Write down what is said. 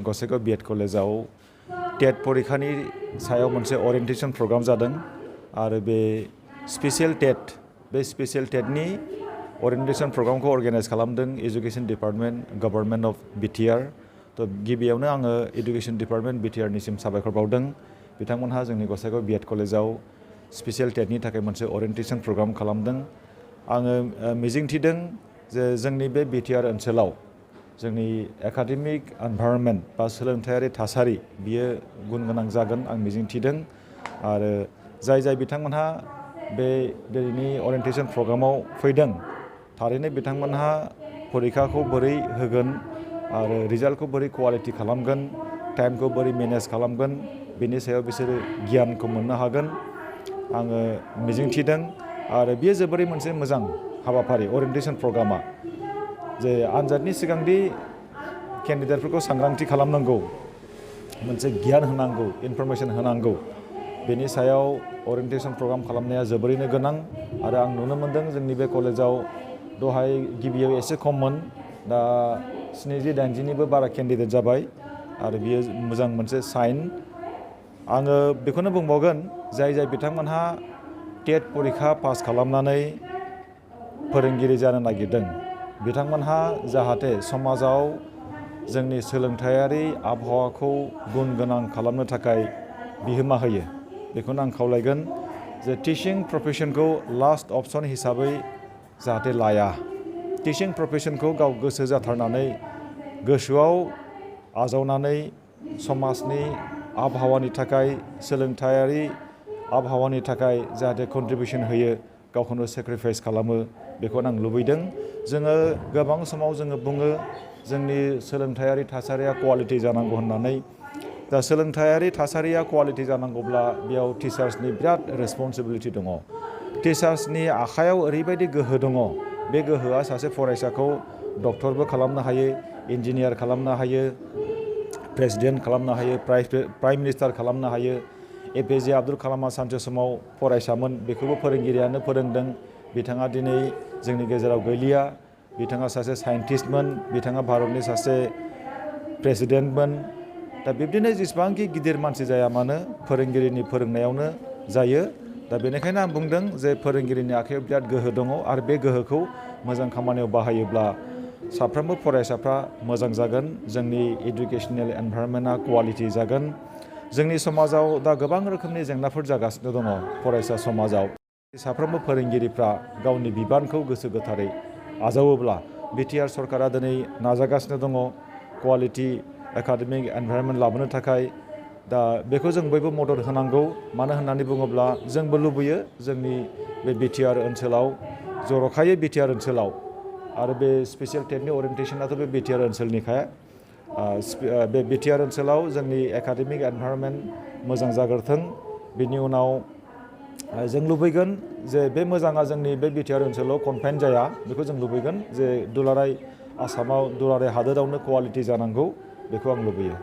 Gossaigaon BEd कलेजाव टेट परीक्षानि सायाव मोनसे ओरिएन्टेशन प्रग्राम जादों आरो बे स्पेशल टेटनि ओरिएन्टेशन प्रग्रामखौ अर्गानाइज खालामदों education department government of BTR. तो गिबियावनो आङो एजुकेशन डिपार्टमेंट बिटिआरनिसिम साबायखर बावदों। बिथांमोनहा जोंनि गसाइगाव बीएड कलेजाव स्पेशल टेटनि थाखाय मोनसे ओरिएन्टेशन प्रग्राम खालामदों। आङो मिजिंथिदों जे जोंनि बे बिटिआर ओनसोलाव जोंनि एकाडेमिक एनवायरनमेंट बा सोलोंथायारि थासारि बियो गुन गोनां जागोन आं मिजिंथिदों। आरो जाय बिथांमोनहा बे दिनैनि ओरिएन्टेशन प्रग्रामाव फैदों थारैनो बिथांमोनहा परीक्षाखौ बोरै होगोन आरो रिजाल्टखौ बोरै क्वालिटी खालामगोन टाइमखौ बोरै मेनेज खालामगोन बेनि सायाव बिसोरो गियानखौ मोननो हागोन आङो मिजिंथिदों। आरो बियो जोबोरै मोनसे मोजां हाबाफारि ओरिएन्टेशन प्रग्रामा जे आनजादनि सिगांदि केन्डिडेटफोरखौ सांग्रांथि खालामनांगौ मोनसे गियान होनांगौ इनफरमेशन होनांगौ बेनि सायाव ओरिएन्टेशन प्रग्राम खालामनाया जोबोरैनो गोनां। आरो आं नुनो मोनदों जोंनि बे कलेजाव दहाय गिबियाव एसे खममोन दा 70-80निबो बारा केन्डिडेट जाबाय आरो बियो मोजां मोनसे साइन। आङो बेखौनो बुंबावगोन जाय बिथांमोनहा टेट परीक्षा पास खालामनानै फोरोंगिरि जानो नागिरदों बिथांमोनहा जाहाथे समाजाव जोंनि सोलोंथायारि आबहावाखौ गुन गोनां खालामनो थाखाय बिहोमा होयो बेखौनो आं खावलायगोन जे टिचिं प्रफेशनखौ लास्ट अपशन हिसाबै जाहाथे लाया। टिचिं प्रफेशनखौ गाव गोसो जाथारनानै गोसोआव आजावनानै समाजनि आबहावानि थाखाय सोलोंथायारि आबहावानि थाखाय जाहाथे कन्ट्रिबिउसन होयो गावखौनो सेक्रिफाइस खालामो बेखौनो आं लुबैदों। जोङो गोबां समाव जोङो बुङो जोंनि सोलोंथायारि थासारिया क्वालिटी जानांगौ होननानै दा सोलोंथायारि थासारिया क्वालिटी जानांगौब्ला बेयाव टिचार्सनि बिराद रेसपन्सिबिलिटि दङ। टिचार्सनि आखायाव ओरैबायदि गोहो दङ बे गोहोआ सासे फरायसाखौ डक्टरबो खालामनो हायो इन्जिनियार खालामनो हायो प्रेसिडेन्ट खालामनो हायो प्राइम मिनिस्टार खालामनो हायो। एपिजे आब्दुल कालामआ सानसे समाव फरायसामोन बेखौबो फोरोंगिरियानो फोरोंदों बिथाङा दिनै जोंनि गेजेराव गैलिया बिथाङा सासे साइन्टिस्टमोन बिथाङा भारतनि सासे प्रेसिडेन्टमोन। दा बिब्दिनो जेसेबांखि गिदिर मानसि जाया मानो फोरोंगिरिनि फोरोंनायावनो जायो। दा बेनिखायनो आं बुंदों जे फोरोंगिरिनि आखायाव बिराद गोहो दङ आरो बे गोहोखौ मोजां खामानियाव बाहायोब्ला साफ्रोमबो फरायसाफ्रा मोजां जागोन जोंनि एडुकेशनेल एनभायरनमेन्टआ क्वालिटी जागोन। जोंनि समाजाव दा गोबां रोखोमनि जेंनाफोर जागासिनो दङ फरायसा समाजाव साफ्रोमबो फोरोंगिरिफ्रा गावनि बिबानखौ गोसो गोथारै आजावोब्ला बिटिआर सरकारा दिनै नाजागासिनो दङ क्वालिटी एकाडेमिक एनभायरनमेन्ट लाबोनो थाखाय। दा बेखौ जों बयबो मदद होनांगौ मानो होननानै बुङोब्ला जोंबो लुबैयो जोंनि बे बिटिआर ओनसोलाव जर'खायै बिटिआर ओनसोलाव आरो बे स्पेशल टेटनि ओरिएन्टेशनाथ' बे बिटिआर ओनसोलनिखा बे बिटिआर ओनसोलाव जोंनि एकाडेमिक एनभायरनमेन्ट मोजां जाग्रोथों बिनि उनाव जों लुबैगोन जे बे मोजाङा जोंनि बे बिटिआर ओनसोलाव कनफाइन जाया बेखौ जों लुबैगोन जे दुलाराय आसामाव दुलाराय हादोरावनो क्वालिटी जानांगौ बेखौ आं लुबैयो।